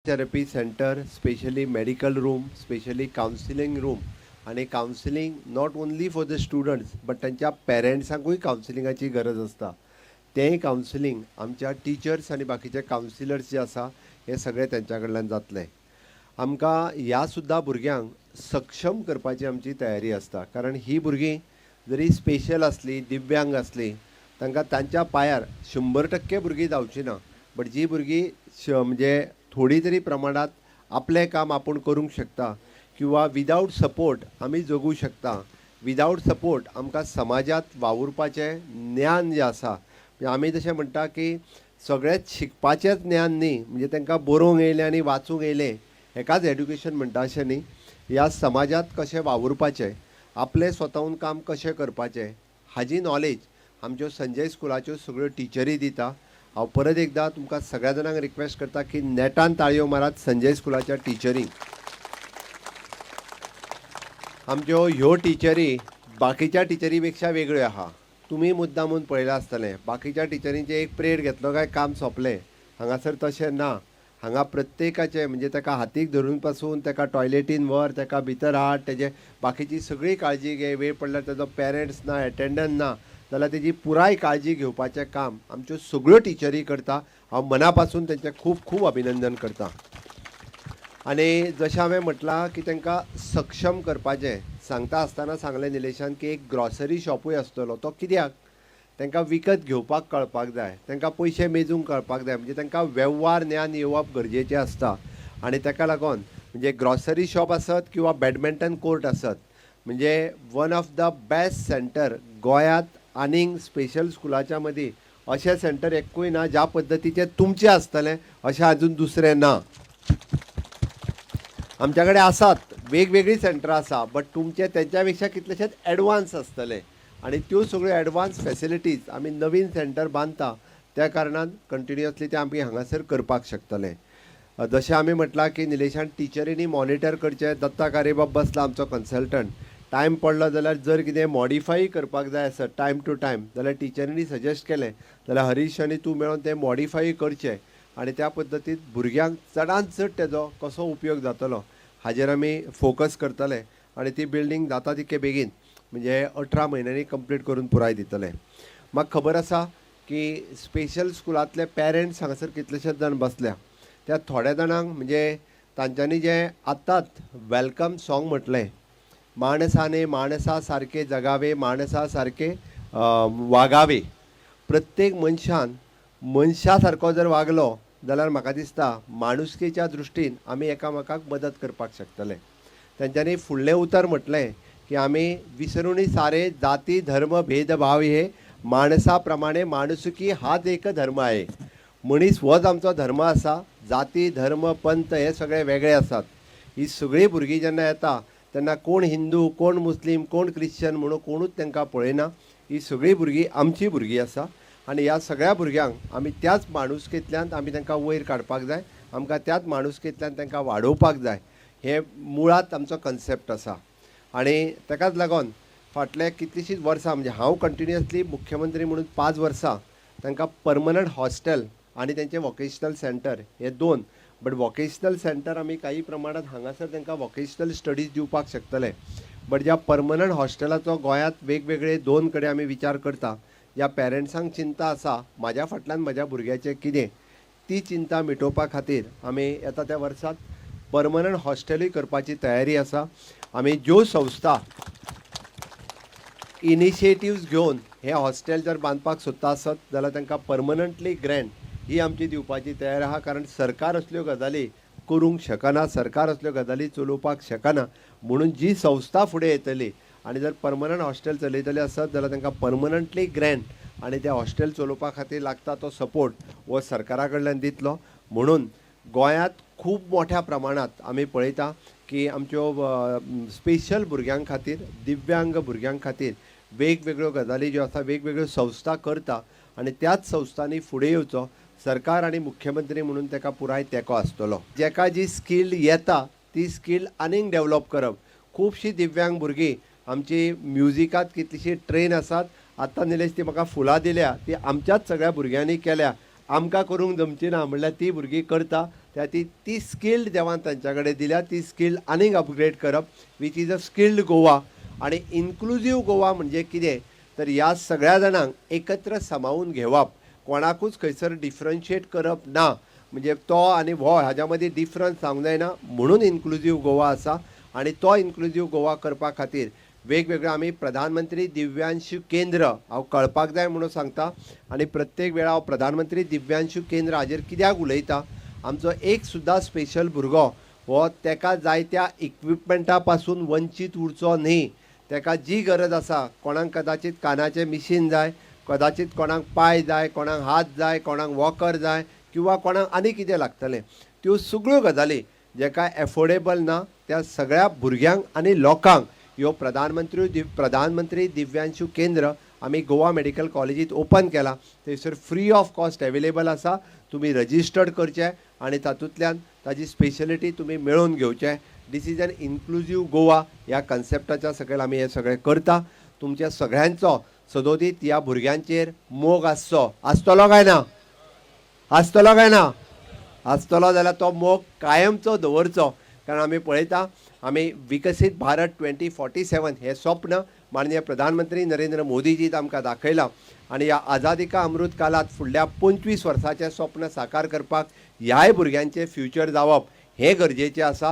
Therapy centre, specially medical room, specially counselling room आनी counselling not only for the students but तांच्या पेरंट्सांकूय कावन्सिलिंगाची गरज आसता. तेंय कावन्सिलींग आमच्या टिचर्स आनी बाकीचे कावन्सिलर्स जे आसा हे सगळे तेंच्या कडल्यान जातलें. आमकां ह्या सुद्दां भुरग्यांक सक्षम करपाची आमची तयारी आसता, कारण ही भुरगीं जरी स्पेशल आसली, दिव्यांग आसली, तांकां तांच्या पांयार 100% भुरगीं जावची ना, बट जी भुरगीं म्हणजे थोडी तरी प्रमाणांत आपलें काम आपूण करूंक शकता किंवा विदावट सपोर्ट आमी जगूं शकता, विदावट सपोर्ट आमकां समाजांत वावुरपाचें ज्ञान जें आसा, म्हणजे आमी जशें म्हणटा की सगळेंच शिकपाचेंच ज्ञान न्ही, म्हणजे तांकां बरोवंक येयलें आनी वाचूंक येयलें हेकाच एड्युकेशन म्हणटा अशें न्ही. ह्या समाजांत कशें वावुरपाचें, आपलें स्वताहून काम कशें करपाचें हाजी नॉलेज आमच्यो संजय स्कुलाच्यो सगळ्यो टिचरी दिता. हांव परत एकदां तुमकां सगळ्या जाणांक रिक्वेस्ट करता की नेटान ताळयो मारात संजय स्कुलाच्या टिचरींक. आमच्यो ह्यो टिचरी बाकीच्या टिचरी पेक्षा वेगळ्यो आहा. तुमी मुद्दामून पळयलां आसतलें, बाकीच्या टिचरींचें एक प्रेड घेतलो काय काम सोंपलें. हांगासर तशें ना. हांगा प्रत्येकाचें म्हणजे ताका हातीक धरून पासून ताका टॉयलेटीन व्हर, ताका भितर हाड, तेजे बाकीची सगळी काळजी घे, वेळ पडल्यार ताजो पेरंट्स ना, एटेंडंट ना जाल्यार तेजी पुराय काळजी घेवपाचें काम आमच्यो सगळ्यो टिचरी करता. हांव मना पासून तेंचें खूब खूब अभिनंदन करता. आनी जशें हांवें म्हटलां की तांकां सक्षम करपाचें सांगता आसतना सांगलें निलेशान की एक ग्रॉसरी शॉपूय आसतलो, तो कित्याक तांकां विकत घेवपाक कळपाक जाय, तांकां पयशे मेजूंक कळपाक जाय, म्हणजे तांकां वेव्हार ज्ञान येवप गरजेचें आसता. आनी ताका लागून म्हणजे ग्रॉसरी शॉप आसत किंवा बॅडमिंटन कोर्ट आसत, म्हणजे one of the best centre गोंयांत आनीक स्पेशल स्कुलाच्या मदीं अशें सेंटर एकूय ना ज्या पद्दतीचें तुमचें आसतलें अशें आजून दुसरें ना. आमच्या कडेन आसात वेगवेगळीं सेंटरां आसा, बट तुमचें तेंच्या पेक्षा कितलेशेच एडवान्स आसतलें आनी त्यो सगळ्यो एडवान्स फेसिलिटीज आमी नवीन सेंटर बांदता त्या कारणान कंटिन्युअसली ते आमी हांगासर करपाक शकतले. जशें आमी म्हटलां की निलेशान टिचरींनी मॉनिटर करचें, दत्ता कारेबाब बसला आमचो कन्सल्टंट, टायम पडलो जाल्यार जर कितें मॉडिफाय करपाक जाय आसत टायम टू टायम जाल्यार टिचरींनी सजेस्ट केलें जाल्यार हरीश आनी तूं मेळोन तें मॉडिफाय करचें आनी त्या पद्दतीन भुरग्यांक चडांत चड तेजो कसो उपयोग जातलो हाजेर आमी फोकस करतले आनी ती बिल्डींग जाता तितके बेगीन म्हणजे 18 म्हयन्यांनी कंप्लीट करून पुराय दितले. म्हाका खबर आसा की स्पेशल स्कुलांतले पेरंट्स हांगासर कितलेशेच जाण बसल्या, त्या थोड्या जाणांक म्हणजे तांच्यांनी जें आतांच welcome song म्हटलें, माणसाने माणसा सारके जगावे, माणसा सारके वागावे, प्रत्येक मनशान मनशा सारको जर वागलो जाल्यार म्हाका दिसता माणुसकेच्या दृश्टीन आमी एकामेकाक मदत करपाक शकतले. तेंच्यांनी फुडलें उतर म्हटलें की आमी विसरूनी सारे जाती धर्म भेदभाव हे माणसा प्रमाणे माणुसकी हाच एक धर्म आहे. मनीस होच आमचो धर्म आसा, जाती धर्म पंथ हे सगळे वेगळे आसात. ही सगळीं भुरगीं जेन्ना येता तेन्ना कोण हिंदू कोण मुस्लीम कोण क्रिश्चन म्हणून कोणूच तांकां पळयना. ही सगळीं भुरगीं आमची भुरगीं आसा आनी ह्या सगळ्या भुरग्यांक आमी त्याच माणुसकेंतल्यान आमी तांकां वयर काडपाक जाय, आमकां त्याच माणुसकेंतल्यान तांकां वाडोवपाक जाय, हें मुळांत आमचो कन्सेप्ट आसा. आनी ताकाच लागून फाटले कितलींशींच वर्सां म्हणजे हांव कंटिन्युअसली मुख्यमंत्री म्हणून 5 वर्सां तांकां परमनंट हॉस्टेल आनी तेंचें वॉकेशनल सेंटर हे 2, बट वॉकेशनल सेंटर आमी काही प्रमाणांत हांगासर तांकां वॉकेशनल स्टडीज दिवपाक शकतले, बट ज्या परमनंट हॉस्टेलाचो गोंयांत वेगवेगळे 2 कडेन आमी विचार करता, ज्या पेरंट्सांक चिंता आसा म्हाज्या फाटल्यान म्हाज्या भुरग्याचें कितें, ती चिंता मिटोवपा खातीर आमी येता त्या वर्सांत परमनंट हॉस्टेलूय करपाची तयारी आसा. आमी ज्यो संस्था इनिशिएटिव्स घेवन हें हॉस्टेल जर बांदपाक सोदता आसत जाल्यार तांकां परमनंटली ग्रँट ही आमची दिवपाची तयारी आहा, कारण सरकार असल्यो गजाली करूंक शकना, सरकार असल्यो गजाली चलोवपाक शकना, म्हणून जी संस्था फुडें येतली आनी जर परमनंट हॉस्टेल चलयतली आसत जाल्यार तांकां परमनंटली ग्रँट आनी तें हॉस्टेल चलोवपा खातीर लागता तो सपोर्ट हो सरकारा कडल्यान दितलो. म्हणून गोंयांत खूब मोठ्या प्रमाणांत आमी पळयता की आमच्यो स्पेशल भुरग्यां खातीर, दिव्यांग भुरग्यां खातीर वेगवेगळ्यो गजाली ज्यो आसा वेगवेगळ्यो संस्था करता आनी त्याच संस्थांनी फुडें येवचो सरकार आनी मुख्यमंत्री म्हणून ताका पुराय तेंको आसतलो. जेका जी स्कील येता ती स्कील आनीक डेवलप करप. खुबशीं दिव्यांग भुरगीं आमची म्युजिकांत कितलीशीं ट्रेन आसात. आतां निलेश ती म्हाका फुलां दिल्या ती आमच्याच सगळ्या भुरग्यांनी केल्या, आमकां करूंक जमची ना म्हणल्यार ती भुरगीं करता. त्या ती ती स्किल्ड देवान तांच्या कडेन दिल्या, ती स्किल्ड आनीक अपग्रेड करप, which is a skilled Goa. आनी इन्क्लुजीव गोवा म्हणजे कितें तर ह्या सगळ्या जाणांक एकत्र सामावून घेवप, कोणाकूच खंयसर डिफरन्शिएट करप ना, म्हणजे तो आनी हो हाज्या मदीं डिफरन्स जावंक जायना म्हणून इन्क्लुजीव गोवा आसा. आनी तो इन्क्लुजीव गोवा करपा खातीर वेगवेगळे आमी प्रधानमंत्री दिव्यांशु केंद्र हांव कळपाक जाय म्हणून सांगता. आनी प्रत्येक वेळा हांव प्रधानमंत्री दिव्यांशु केंद्र हाजेर कित्याक उलयता, आमचो एक सुद्दां स्पेशल भुरगो हो तेका जाय त्या इक्विपमेंटा पासून वंचीत उरचो न्ही. तेका जी गरज आसा, कोणाक कदाचीत कानाचें मिशीन जाय, कदाचीत कोणाक पांय जाय, कोणाक हात जाय, कोणाक वॉकर जाय किंवा कोणाक आनी कितें लागतलें, त्यो सगळ्यो गजाली जेका एफोर्डेबल ना त्या सगळ्या भुरग्यांक आनी लोकांक ह्यो प्रधानमंत्री दिव्यांशु केंद्र आमी गोवा मेडिकल कॉलेजीत ओपन केला. थंयसर फ्री ऑफ कॉस्ट एवेलेबल आसा. तुमी रजिस्टर्ड करचें आनी तातूंतल्यान ताजी स्पेशलिटी तुमी मेळोवन घेवचें. This is an inclusive Goa ह्या कन्सेप्टाच्या सकयल आमी हें सगळें करता. तुमच्या सगळ्यांचो सदोदीत ह्या भुरग्यांचेर मोग आसचो. आसतलो काय ना? आसतलो काय ना? आसतलो जाल्यार तो मोग कायमचो दवरचो, कारण आमी पळयता आमी विकसीत भारत 2047 हें स्वप्न माननीय प्रधानमंत्री नरेंद्र मोदीजीन आमकां दाखयलां आनी ह्या आझादी का अमृत कालांत फुडल्या 25 वर्साचें स्वप्न साकार करपाक ह्याय भुरग्यांचें फ्युचर जावप हें गरजेचें आसा.